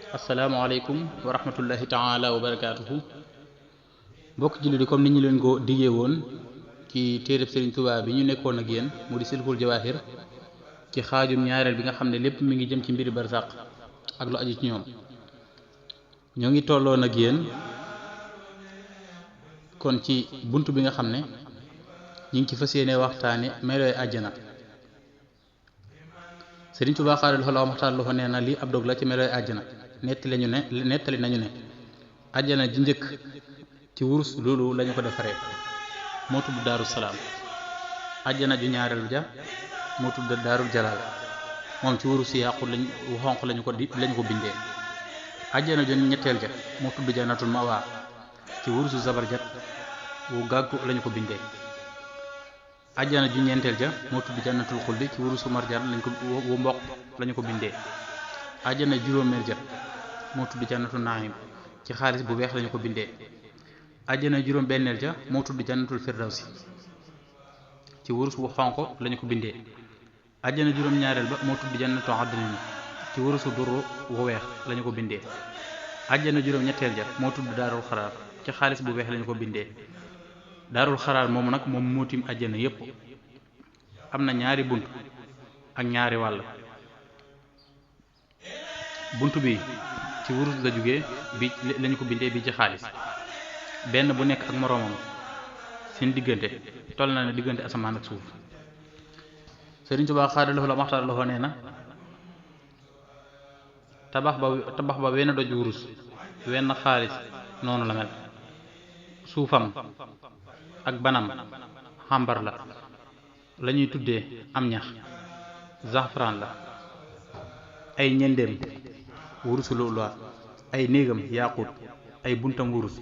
asalaamaaleykum wa rahmatullahi taala wa barakaatuhu mbokk julli di comme ni ñu leen ko diggee woon ci téereb Serigne Touba bi ñu nekkoon ak yéen mu di silkul jawaahir ci xaajum ñaareel bi nga xam ne lépp mi ngi jëm ci mbiri barsàq ak lu aju ci ñoom ñoo ngi tolloon ak yéen kon ci bunt bi nga xam ne ñu ngi ci fas yéene waxtaane melooy àjjana. Serigne Touba xaadalahoo la maxtaaraloo nee na lii ab dog la ci melooy àjjana. nettali nañu ne àjjana ji njëkk ci wurus loolu lañu ko defaree moo tudd daaru salaam. àjjana ju ñaareel ja moo tudd daarul jalaal moom ci wurus yàqu wu xonq lañu ko bindee. àjjana ju ñetteel ja moo tudd jannatul mawaa ci wurusu zabarjat wu gàggu lañu ko bindee. àjjana ju ñeenteel ja moo tudd jannatul xuldi ci wurusu marjaan wu mboq lañu ko bindee. àjjana juróomeel ja moo tudd jannatu naim ci xaalis bu weex lañu ko bindee. àjjana juróom benneel ja moo tudd jannatul firdawsi ci wurus wu xonq lañu ko bindee. àjjana juróom ñaareel ba moo tudd jannatu adnin ci wurusu duru wu weex lañu ko bindee. àjjana juróom ñetteel ja moo tudd daarul xaraar ci xaalis bu weex lañu ko bindee. daarul xaraar moomu nag moom moo tiim àjjana yépp am na ñaari bunt ak ñaari wàll. bunt bi ci wurus la jóge bi lañu ko bindee bi ci xaalis benn bu nekk ak moroomam seen diggante toll na ne diggante asamaan ak suuf. Sëriñ Tuubaa xaadalahoo la maxtaaraloo nee na tabax ba wenn doj wurus wenn xaalis noonu la mel. suufam ak banam xàmbar la lañuy tuddee am ñax zafran la. ay ñendeem wurusu lu ay néegam yaaquut ay buntam wurus.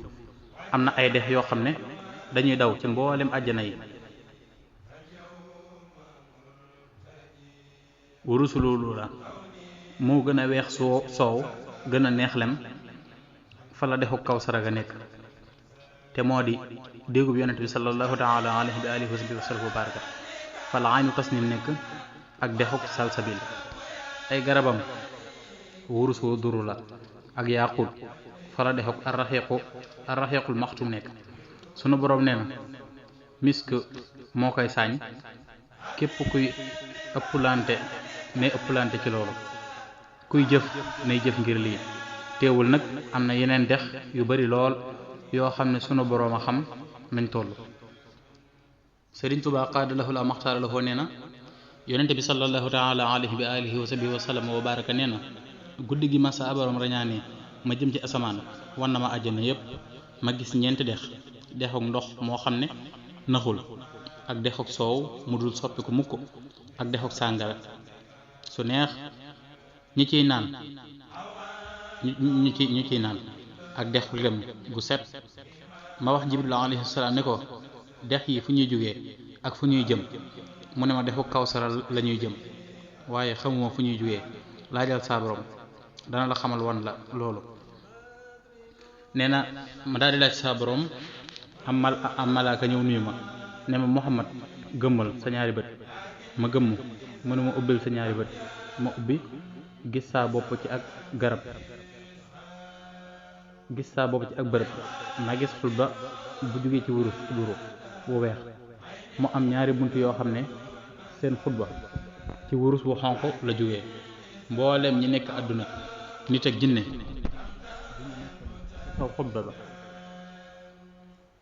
am na ay dex yoo xam ne dañuy daw ci mboolem àjjana yi. wurusu lu la moo gën a weex soow gën a neex lem fa la dexu Kawsara ga nekk te moo di déegub yonent bi sallallahu taala alayhi wa alihi wa sallam wa baraka fa la aynu tasnim nekk ak dexuk salsabil. ay garabam wurus woo duru la ak yaqut fa la dexuk arraxiqul maxtum nekk. sunu boroom nee na misk moo koy saañ képp kuy ëpplante ci loolu kuy jëf nay jëf ngir lii. teewul nag am na yeneen dex yu bari lool yoo xam ne sunu boroom a xam nañ toll. Sëriñ Tuubaa qaadalahu la maxtaaralahoo nee na yonente bi sallallahu taala alayhi wa alihi wa sahbihi wa sallam wa baraka nee na guddi gi ma sa borom rañaanee ma jëm ci asamaan wan na ma àjjana yépp ma gis ñeenti dexuk ndox moo xam ne naxul ak dexuk soow mu dul soppiku mukk ak dexuk sàngara su neex ñi ciy naan ak dexuk lem gu set. ma wax Jibril alayhi salaam ne ko dex yi fu ñuy jógee ak fu ñuy jëm mu ne ma dexu Kawsara la ñuy jëm waaye xamuma fu ñuy jógee laajal saa borom dana la xamal wan la loolu. nee na ma daal di laaj saa borom am malaaka ñëw nuyu ma ne ma Muhammad gëmmal sa ñaari bët. ma gëmm mu ne ma ubbil sa ñaari bët. ma ubbi gis saa bopp ci ak bërëb ma gis xutba bu jógee ci wurus duru wu weex mu am ñaari bunt yoo xam ne seen xutba ci wurus wu xonq la jógee. mboolem ñi nekk àdduna nit ak jinne saw xutba ba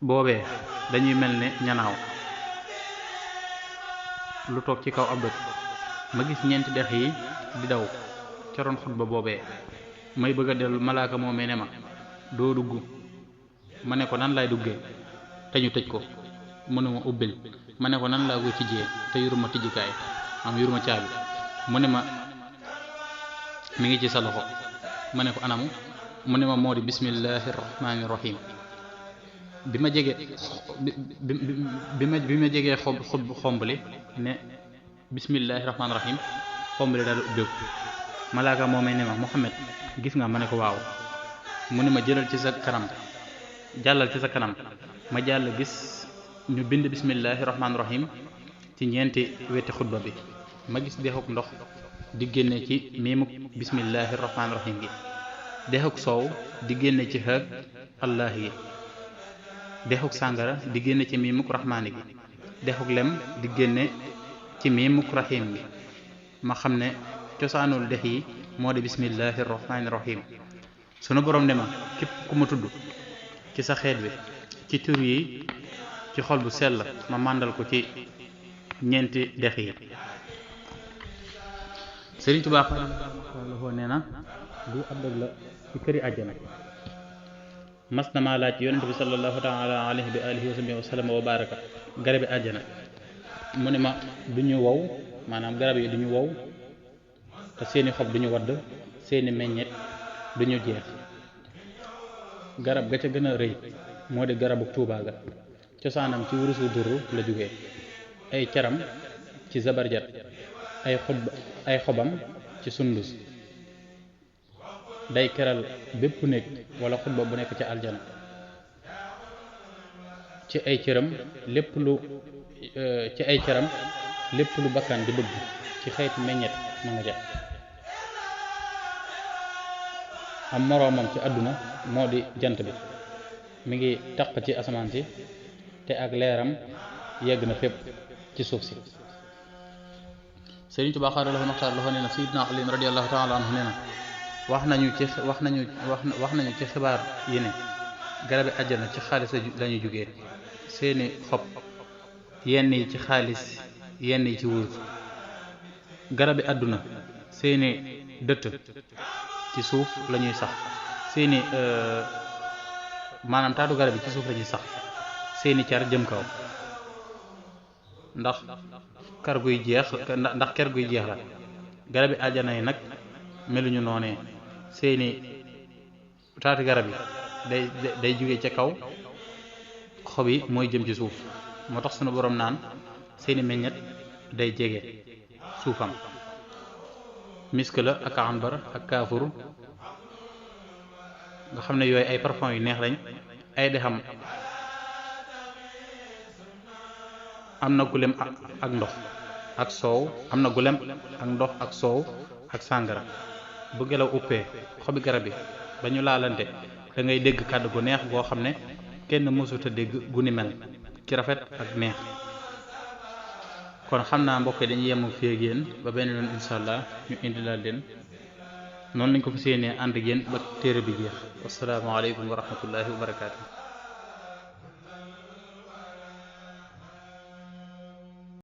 boobee dañuy mel ne ñanaaw lu toog ci kaw ab doj. ma gis ñeenti dex yi di daw ca ron xutba boobee. may bëgg a dellu malaaka moomee ne ma doo dugg. ma ne ko nan laay duggee te ñu tëj ko. mu ne ma ubbil. ma ne ko nan laa koy tijjee te yuruma tijjikaay yuruma caabi. mu ne ma mi ngi ci sa loxo. ma ne ko anamu. mu ne ma moo di bismillahi rahmaani rahim. bi ma jegee xombali ne bismillahi rahmaani rahim xombali daal ubbeeku. malaaka moo may ne ma Muhammad gis nga. ma ne ko waaw. mu ne ma jàllal ci sa kanam. ma jàll gis ñu bind bismillahi rahmaani rahim ci ñeenti weti xutba bi. ma gis dexuk ndox di génne ci miimuk bismillahi rahmaani rahim gi. dexuk soow di génne ci xëg allah yi dexuk sàngara di génne ci miimuk rahmaani gi dexuk lem di génne ci miimuk rahim gi ma xam ne cosaanul dex yi moo di bismillahi rahmaani rahim sunu borom ne ma képp ku ma tudd ci sa xeet wi ci tur yi ci xol bu sell ma màndal ko ci ñeenti dex yi. Sëriñ Tuubaa xaw nee na du ab dëgg la ci këri àjjana mas na maa laaj yonent bi sallallahu taala alayhi bi alihi wa sallam wa baraka garabi àjjana mu ne ma du ñu wow maanaam garab yi du ñu wow te seeni xob du ñu wadd seeni meññet du ñu jeex garab ga ca gën a rëy moo di garabu Tuubaa ga cosaanam ci wurusu durru la jógee ay caram ci zabarjat ay xobam ci sundus day keral bépp néeg wala xutba bu nekk ci aljana ci ay cëram lépp lu bakkan di bëgg ci xeeti meññet ma nga ja am moroomam ci àdduna moo di jant bi mi ngi taq ci asamaan si te ak leeram yegg na fépp ci suuf si. Sëriñ Tuubaa xaadalahoo maxtaar la nee na Sayyidina Ali radiyallahu taala anhu nee na wax nañu ci xibaar yi ne garabi àjjana ci xaalis lañuy jógee seeni xob yenn yi ci xaalis yenn yi ci wurus garabi àdduna seeni dëtt ci suuf lañuy sax seeni maanaam taatu garab yi ci suuf lañuy sax seeni car jëm kaw ndax ker guy jeex la garabi àjjana yi nag meluñu noonee seeni taati garab yi day jóge ca kaw xob yi mooy jëm ci suuf moo tax sunu boroom naan seeni meññet day jege suufam misk la ak ambar ak kaafur nga xam ne yooyu ay parfum yu neex lañ ay dexam am na gulem ak ndox ak soow am na gulem ak ndox ak soow ak sàngara bu ngelaw uppee xobi garab yi ba ñu laalante da ngay dégg kàddu gu neex goo xam ne kenn mësuta dégg gu ni mel ci rafet ak neex. kon xam naa mbokk yi dañuy yem fii ak yéen ba benn yoon incha allah ñu indi la leen noonu lañ ko fas yéenee ànd ak yéen ba téere bi jeex. asalaamaaleykum wa rahmatullahi wa barakaatu.